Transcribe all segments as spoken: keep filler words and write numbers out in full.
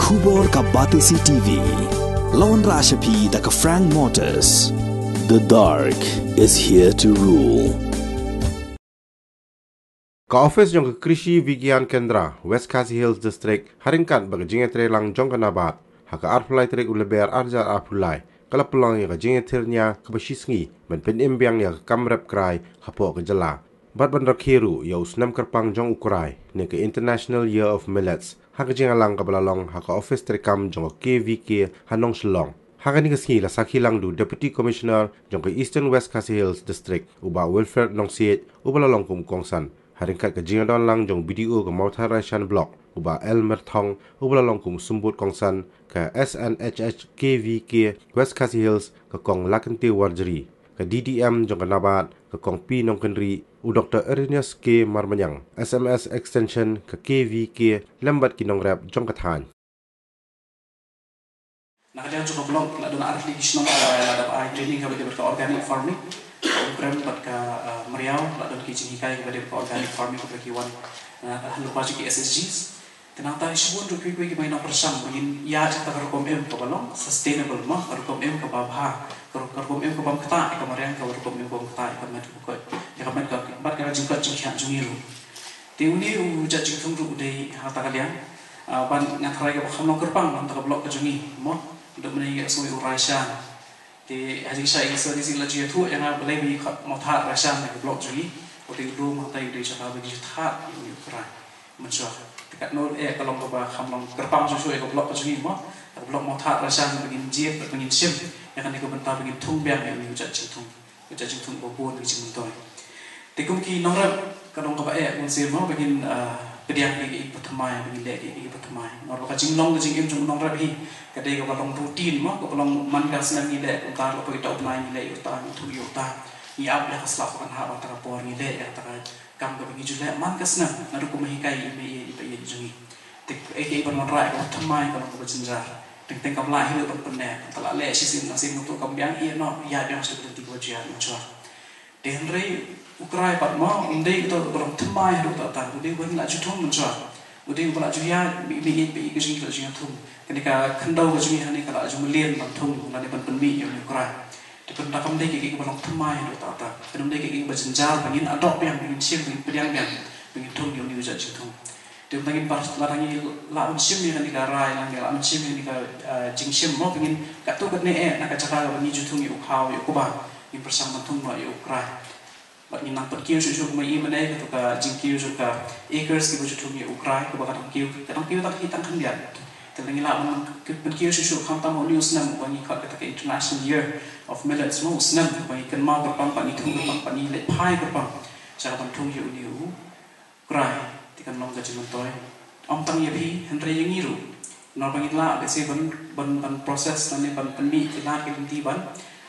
Khubor ka Batesi T V. Lawan Rashapi da ka Frank Motors. The dark is here to rule. Ka office jong ka Krishi Vigyan Kendra, West Khasi Hills District, ha ryngkat bad ka jingïatreilang jong ka NABARD, ha ka arphew lai tarik u Lber arhajar arphew lai, ka la pynlong ïa ka jingïatreilang kaba shisngi ban pynim biang ïa ka kam rep krai hapoh ka jylla. Bad ban rakhe ruh ïa u snem kyrpang jong u krai ne ka International Year of Millets, ha ka jingïalang kaba la long ha ka office treikam jong ka K V K ha Nongshillong. Ha kane ka sngi la sakhi lang da u Deputy Commissioner jong ka Eastern West Khasi Hills District, u Bah Wilfred Nongsiej, uba la long kum u kongsan. Ha ryngkat ka jingdon lang jong u B D O ka Mawthadraishan Block, u Bah L Myrthong, uba la long kum u symbud kongsan, ka S N H H K V K West Khasi Hills, ka Kong Lakynti Warjri, ka D D M jong ka NABARD, ka Kong P Nongkynrih, u Doctor Irenaeus K Marmaniang, S M S Extension, ka K V K, lem bad ki nongrep jong ka thaiñ. Na ka liang jong ka block la don artylli ki shnong kaba la dep ai training kaba dei bad ka organic farming. Ka Umkrem bad ka, ah, Mriaw la don ki jinghikai kaba dei bad ka organic farming kaba ki wan, ah, ha lypa jong ki S H Gs. Te nangta shibun ruh kiwei kiwei kiba ngi nang pyrshang ba ngin ïaid sha kata ka rukom im kaba long sustainable mo, ka rukom im kaba bha, ka ru-, ka rukom im kaba ym ktah ïa ka mariang, ka rukom im kaba ym ktah ïa ka met ka, ïa ka met ka, bad ka jingkoit jingkhiah jong ngi ruh. Te une u jait jingthung ruh u dei ha kata ka liang, ah, ban ngan tharai kaba kham long kyrpang na kata ka block ka jong ngi mo. Dep mynne ngi ïohsngew ïa u Raishan. Te ha jingshisha ïa ka S L D C la ju ïathuh ïa nga balei ba ngi khot Mawthadraishan na ka block jong ngi. Ko te u dum hangta u dei jaka ba ngi ju thad ïa u krai mynshuwa. Te katno eh ka long kaba kham long kyrpang shuh shuh ïa ka block ka jong ngi mo. Ka block Mawthadraishan ba ngin jied bad ba ngin shim ïa kane ka bynta ba ngin thung biang ïa une u jait jingthung. Ka jait jingthung ba bun ka jingmyntoi. Te kum ki nongrep ka long kaba eh bun sien mo ba ngin, ah, pdiang ïa ki ba thymmai, ba ngin leh ïa ki ba thymmai. Namar ba ka jinglong ka jingim jong u nongrep hi ka dei kaba long routine mo, kaba long man ka snem ngi leh, kumta la poi uta u bnai ngi leh ïa uta, ngi thung ïa uta. Ngi ap ïa ka slap ka kynhap ha kata ka por, ngi leh ïa kata ka kam kaba ngi ju leh man ka snem, naduh kumba hikai i mei ïeit i paieit jong ngi. Te kaei kaei ban wanrah ïa kaba thymmai ka long kaba jynjar. Teng teng kam lah hi ruh ban pynneh, te la leh shisien nang sien, nangta kam biang ïa noh, ïa biang sha ka lynti kaba jia mynshuwa. Te hynrei u krai pat mo, um dei uta uba long thymmai haduh katta katta, u dei uba ngi la ju thung mynshuwa. U dei uba la ju ïaid, mei mei ïeit paieit ka jong ngi la ju ïathung. Kane ka khyndew ka jong ngi hangne ka la ju mlien ban thung lane ban pynmih ïa une u krai. Te kane kam dei kaei kaei kaba long thymmai haduh katta katta. Kane ym dei kaei kaei kaba jynjar ba ngin adopt biang, ba ngin shim, ba ngin pdiang biang, ba ngin thung ïa une u jait jingthung. Te mynta ngin par, lada ngi lah ban shim ïa kane ka rai, lada ngi lah ban shim ïa kane ka, ah, jingshim mo, ba ngin katto katne eh na ka jaka kaba ngi ju thung ïa u khaw ïa u kba, ngin pyrshang ban thung noh ïa u krai. Bad ngin nang pynkiew shuh shuh kumba i mynne, kato ka jingkiew jong ka acres kiba ju thung ïa u krai, kaba ka dang kiew, ka dang kiew tang hi tang khyndiat. Te lada ngi lah ban pynkiew shuh shuh khamtam ha une u snem uba ngi khot kata ka International Year of Millets mo, u snem uba ngi kynmaw kyrpang, ba ngi thung kyrpang, ba ngi leit phai kyrpang sha ka ban thung ïa une u krai, te kan long ka jingmyntoi. Ym tang ïa phi, hynrei ïa ngi ruh. Namar ba ngin lah, let's say, ban, ban, ban process lane ban pynmih ki lad ki lynti ban,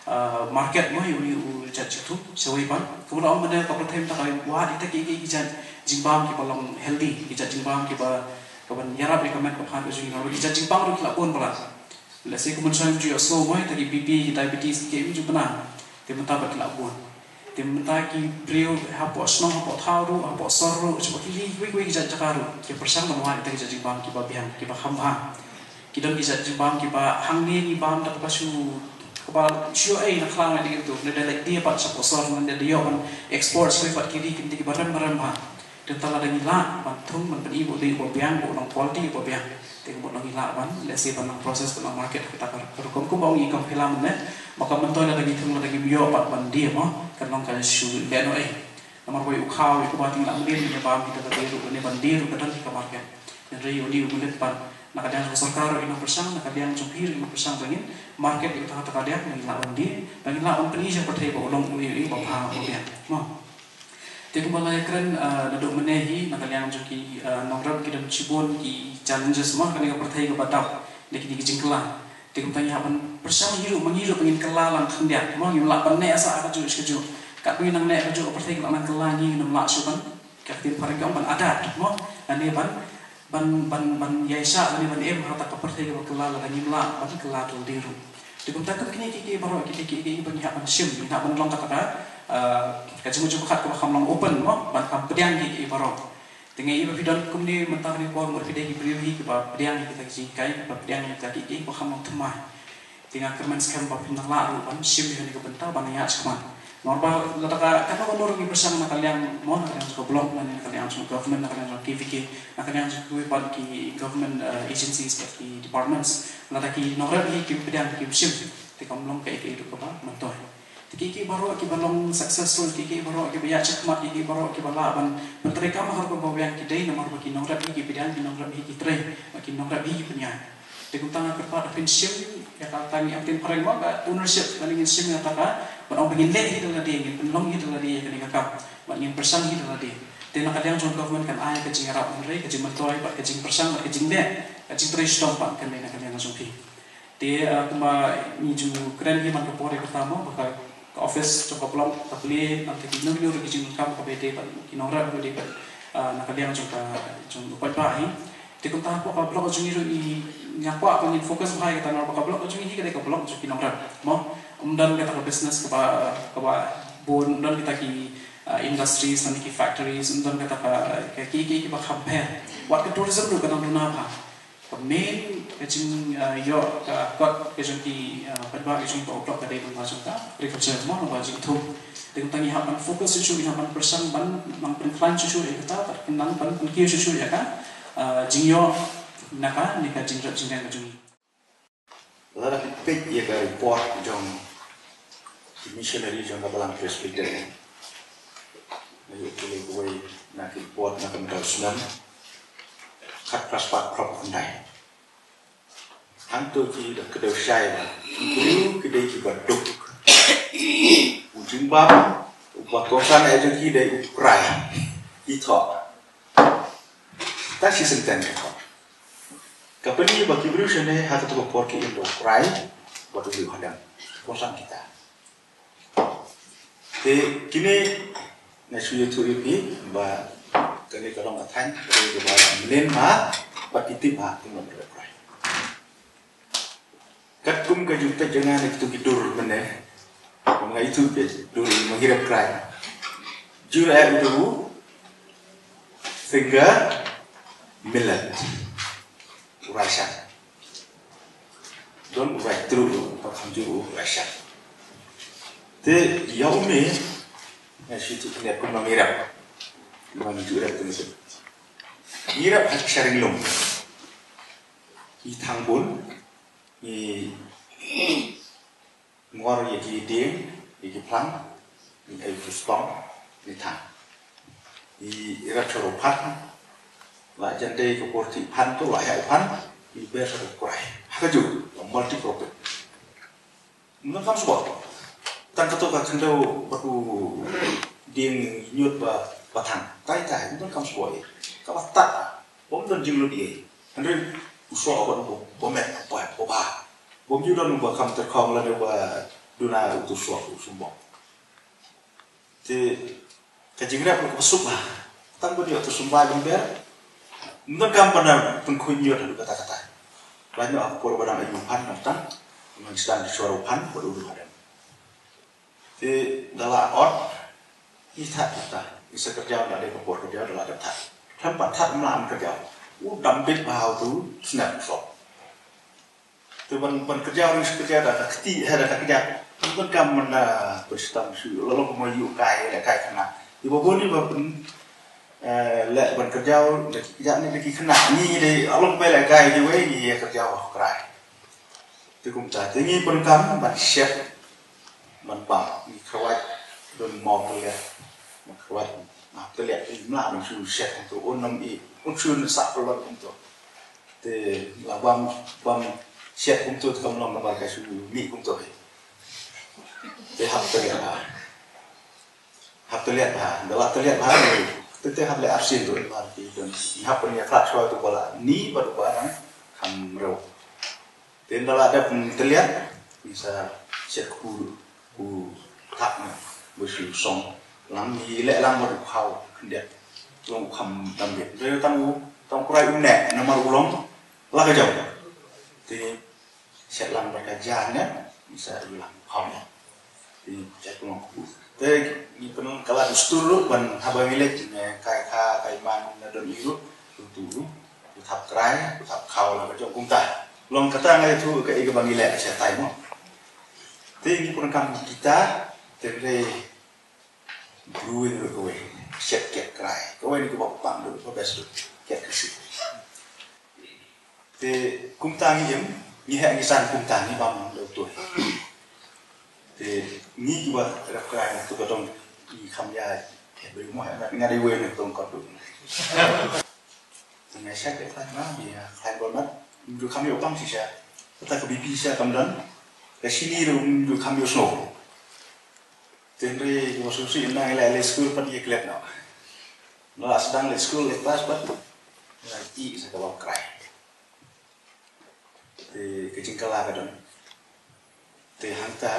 ah, market mo ïa une u jait jingthung shawei pat. Kumba la ong mynne, ka pyrthei mynta ka wad ïa kita kiei kiei ki jait jingbam kiba long healthy, ki jait jingbam kiba, kiban ïarap ïa ka met ka phad ka jong ngi. Namar ba ki jait jingbam ruh ki la bun palat. Lehse kum mynshuwa ngim ju ïohsngew mo ïa kita ki B P, ki diabetes, ki kim ju bna. Te mynta pat ki la bun. Te mynta ki briew hapoh shnong, hapoh thaw ruh, hapoh sor ruh, hapoh kiwei kiwei ki jait jaka ruh, ki pyrshang ban wad ïa kita ki jait jingbam kiba biang, kiba kham bha. Ki don ki jait jingbam kiba hangne ngi bam da kaba shu, kaba shu ïoh ei na khlam ïa kito. Lada leit die pat shapoh sor, lada ïoh ban export sha kiwei pat ki ri, ki ri kiba rem, ba rem bha. Te mynta lada ngi lah ban thung, ban pyni ba u dei uba biang, ba u long quality uba biang, te ka mut ngi ngi lah ban, let's say, ban nang process, ban nang market ha kata ka rukom, kumba ong i Kong Phelang mynne, ba ka myntoi lada ngi thung, lada ngim ïoh pat ban die mo, kan long ka shu lehnohei. Namar ba ïa u khaw, ïa u kba te ngi lah mlien, ngi bam hi da ka die ruh, ne ban die ruh ka don hi ka market. Hynrei ïa u die u mlien pat, na ka liang jong ka sorkar ruh i nang pyrshang, na ka liang jong phi ruh i nang pyrshang ba ngin market ïa kata ka liang, ba ngin lah ban die, ba ngin lah ban pyni sha ka pyrthei ba u long uei uei uba bha, uba biang mo. Te kumba la ïakren, ah, naduh mynne hi, na ka liang jong ki, ah, nongrep, ki don shibun ki challenges mo ha kane ka pyrthei kaba dap, da kine ki jingkylla. Te kumta ngi hap ban pyrshang hi ruh ma ngi ruh ba ngin kylla lang khyndiat mo, ngim lah ban neh sah kajuh shi kajuh. Katba ngi nang neh kajuh ka pyrthei ka la nang kylla, ngi ngim lah shuh ban, ka ktien phareng ka ong ban adapt mo, lane ban ban, ban, ban ïaishah lane ban im ha kata ka pyrthei kaba kylla lada ngim lah ban kylla tang die ruh. Te kumta kum kine kiei kiei baroh, kiei kiei kiei ba ngi hap ban shim, ngi hap ban long kata ka, ah, ka jingmut jingpyrkhat kaba kham long open mo, ban kham pdiang kiei kiei baroh. Te nga i ba phi don kumne mynta kane ka por, mut phi dei ki briew hi kiba pdiang ïa kita ki jinghikai, kiba pdiang ïa kita ki, ki ba kham long thymmai. Te nga kyrmen skhem ba phin nang lah ruh ban shim ïa kane ka bynta ban ïaid shakhmat. Namar ba lada ka, katno katno ruh ngi pyrshang na ka liang mo, na ka liang jong ka block, na ka liang jong ka government, na ka liang jong ka K V K, na ka liang jong kiwei pat ki government, eh, agencies bad ki departments, lada ki nongrep hi kim pdiang, kim shim, te kam long kaei kaei ruh kaba myntoi. Te kiei kiei baroh kiba long successful, kiei kiei baroh kiba ïaid shakhmat, kiei kiei baroh kiba lah ban pyntrei kam ha rukom ba biang, ki dei namar ba ki nongrep hi ki pdiang, ki nongrep hi ki trei, bad ki nongrep hi ki pynïaid. Te kumta nga kyrpad ba phin shim ïa ka, tang ïa ka ktien phareng mo, ka ownership, lane ngin shim ïa kata ka, ban ong ba ngin leh hi da lade, ngin pynlong hi da lade ïa kane ka kam, bad ngin pyrshang hi da lade. Te na ka liang jong ka government kan ai ka jingïarap, hynrei ka jingmyntoi bad ka jingpyrshang bad ka jingleh, ka jingtrei shitom pat kan dei na ka liang jong phi. Te, ah, kumba ngi ju kren hi man ka por ïa kata mo, ba ka, ka office jong ka block ka plie, nangta ki nongïoh ki jingdonkam kaba ïadei bad ki nongrep, kaba ïadei bad, ah, na ka liang jong ka, jong ka paidbah hi. Te kumta hapoh ka block jong ngi ruh ngi, nga kwah ba ngin focus bha ïa kata, namar ba ka block jong ngi hi ka dei ka block jong ki nongrep mo. Ym don kata ka business kaba, kaba bun, ym don kita ki, ah, industries lane ki factories, ym don kata ka, ka ki, ki, kiba kham pher. Wat ka tourism ruh ka dang duna bha. Ka main ka jing, ah, ïoh ka kot ka jong ki, ah, paidbah ka jong ka block ka dei lyngba jong ka agriculture mo, lyngba jingthung. Te kumta ngi hap ban focus shuh shuh, ngi hap ban pyrshang ban nang pynkhlaiñ shuh shuh ïa kata, bad nang ban pynkiew shuh shuh ïa ka, ah, jingïoh na kane ka jingrep jingreng ka jong ngi. Lada phi peit ïa ka report jong ki missionary jong ka Balang Presbyterian, nga ïoh pule kawei na ki report na ka bynta u snem khatphra spah khyndai. Hangto ki da kdew shai ba ki briew ki dei kiba duk. U jingbam uba kongsan eh jong ki dei U Trai. Ithuh. Ta shisien ten ka por. Ka pyni ba ki briew shane ha kato ka por ki im da U Trai bad u Blei u Hadem. Kongsan kita. Te kine nga shu ïathuh ïa phi ba kane ka long ka thaiñ kaba mlien bha bad ki tip bha kum U Trai. Katkum ka jingpeit jong nga na kito ki dur mynne, kum nga ithuh ki dur ma ngi rep Trai. Jur eh u dur u finger millet, u raishan. Don u rai tru, u pa kham jur u raishan. Te ïa u me nga shu tu kne kum ma ngi rep. Ma ngi ju rep tu. Ngi rep ha ki sharing lum. Ki thang bun, ngi ngor ïa ki dieng, ïa ki phlang, ngi ai ki stong, ngi thang. Ngi rep sha u phan, la jan dei ka por ti phan to, la ïa u phan, ngi ber sha u krai. Ha ka ju, la multi crop. Ym don kam sboh. Tang kato ka khyndew bad u dieng ñiut ba, ba thang. Tai tai, ym don kam sboh ïa. Kaba tad. Bym don jinglut ïa. Hynrei u soh bad u ba met ba, ba ba. Bym ju don u ba kham tyrkhong lane u ba duna u tu soh u sumbok. Te ka jingrep ruh kaba suk bha. Tang ban ïoh tu sumbai ban ber. Ym don kam ban pynkhuid ñiut haduh katta katta. Lait noh ha ka por ba dang ayu phan nangta. Nang sdang shuwa u phan bad u ruh hadem. Te da la ot ngi thad katta. Ngi sa kyrjaw da dei ka por kyrjaw da la dep thad. Khlem pat thad ym lah ban kyrjaw. U dam bit bha u tu snap u soh. Te ban, ban kyrjaw, ngi shu kyrjaw da ka kti, eh, da ka kjat. Ban kam man da pynshitang shu, la long kumba ïuh kai, leh kai khynnah. Iba bun iba pyn, eh, leh ban kyrjaw da ki kjat ne da ki khynnah. Ngi dei, la long kumba leh kai kiwei, ngi ïa kyrjaw ha u Trai. Te kumta, te ngi pyn kam ban shet, ban bam, ngi kyrwat, don maw tylliat, ban kyrwat, maw tylliat, ngi mlah ban shu shet kumto, un nym i, un shu sah pynlong kumto. Te la bam, bam shet kumto te kam long namar ka shu mih kumto hi. Te hap tylliat bha. Hap tylliat bha. Da la tylliat bha. Te te hap leh arsien to mar ki don. Hap pynïakhlad shuwa to ba la ni bad u ba nang kham rew. Te da la dep tylliat. Ngi sa shet ku ku thak ne ba shu song lang ngi leh lang bad u khaw khyndiat. Long u kham dam bit. Te tang u, tang u krai u neh namar u long la ka jong. Te shet lang bad ka jan ne ngi sa u lang u khaw ne. Te shet ku long ku Te ngi pynkylla dustur ruh ban haba ngi leit, eh, kai kha kai man na don i ruh, tu tu ruh, u thap krai, u thap khaw la ka jong kumta. Long kata nga ïathuh ka i kaba ngi leh sha tai mo. Te ngi pyndonkam kita, te re brewing ruh kawei, shet kiad krai. Kawei na kiba pang ruh, ba best ruh, kiad Khasi. Te kumta ngi im, ngi heh ngi san kumta ngi bam da utu. Te ngi kiba rep krai na tu ka dong ngi kham ïa, eh, ba ïa mo heh nga dei wei na tong kot tu. Te nga shak de khlaiñ ma, ïa khlaiñ bol mat, ngi ju kham ïa u pang shisha. Kata ka B P shisha kam don, ka shini ruh ngi ju kham ïa u sngewbha. Te hynrei kiba sngewsih na ngi la leit skul pat ïa klet noh. Nga la sdang leit skul leit pass pat. Nga la ïohi sa ka bam krai. Te ka jingkylla ka don. Te hangta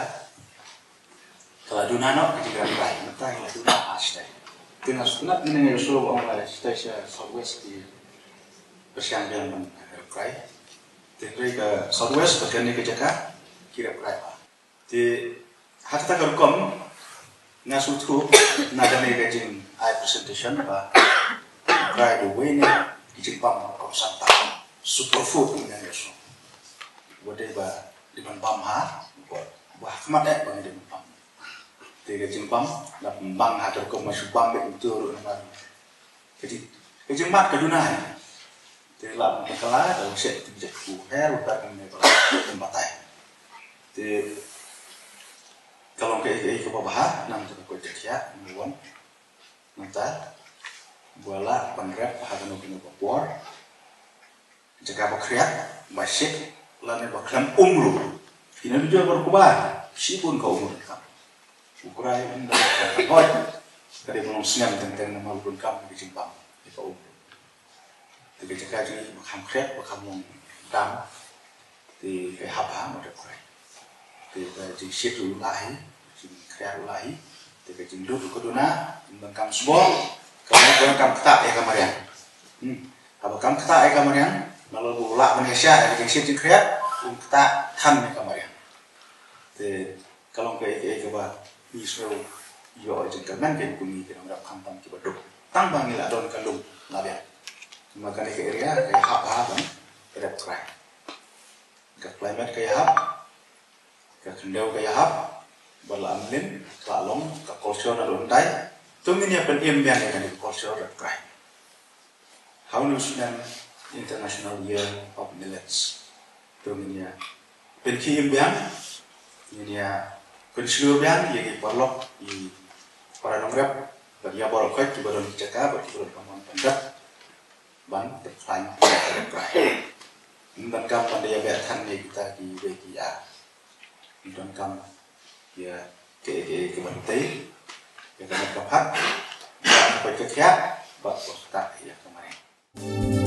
ka la duna noh ka jingrep krai. Mynta ka la duna ha shatei. Te nga sngewtynnat mynne nga ïohsngew ba ong la shatei sha South West ki pyrshang biang ban rep krai. Te hynrei ka South West bad kane ka jaka ki rep krai bha. Te ha kata ka rukom nga sngewthuh na kane ka jingai presentation ba krai da uwei na ki jingbam rukom santa, superfood, ngi ong. Wat dei ba dei ban bam ha, ba ha khmat eh ba ngi dei ban bam. Te ka jingbam la pynbang ha ka rukom ba shu bam beit uto ruh namar ka jing, ka jingmad ka duna hi. Te la pynkylla da u shet, te jait ku her uta ka ne ba la pynbatai. Te ka long kaei kaei kaba bha, nangta ka koit ka khiah, number one. Nangta ba la pynrep ha kano kano ka por. Jaka ba khriat, ba shit, lane ba khlem um ruh. Kine ki jaka baroh kaba shibun ka um ruh ka. U krai um da ka hoi. Ka dei ba long snem teng teng namar u donkam ka jingbam ïa ka um. Te ka jaka jong ngi ba kham khriat, ba kham long dam. Te ka hap ha mut u krai. Te ka jingshit ruh la hi, jingkhriat ruh la hi. Te ka jinglut ruh ka duna, ym donkam sbok, ka ym donkam ktah ïa ka mariang. Hmm. Haba kam ktah ïa ka mariang, nalor ba u lah ban ïashah ïa ka jingshit jingkhriat, um ktah than ïa ka mariang. Te ka long kaei kaei kaba ngi sngew ïoh jingkyrmen kein kum ngi ki nongrep khamtam kiba duk. Tang ba ngi la don ka lum la biang. Namar kane ka area ka ïahap bha ban rep krai. Ka climate ka ïahap, ka khyndew ka ïahap, ba la mlien, ka la long ka culture naduh hyndai. To ngin ïa pynim biang ïa kane ka culture rep krai. Ha une u snem International Year of Millets, to ngin ïa pynkhih im biang, ngin ïa pynshlur biang ïa ki paralok, ïa ki para nongrep, bad ïa baroh khoit kiba don ki jaka, bad kiba don ka mon pyndep ban pynkhlaiñ, ban pynkhlaiñ. Ym donkam ban da ïa beh than ïa kita kiwei ki ar. Ym donkam ïa kiei kiei kiban tei ïa ka met ka phad, ïa ka pait ka khiah, bad ka ktah ïa ka mariang.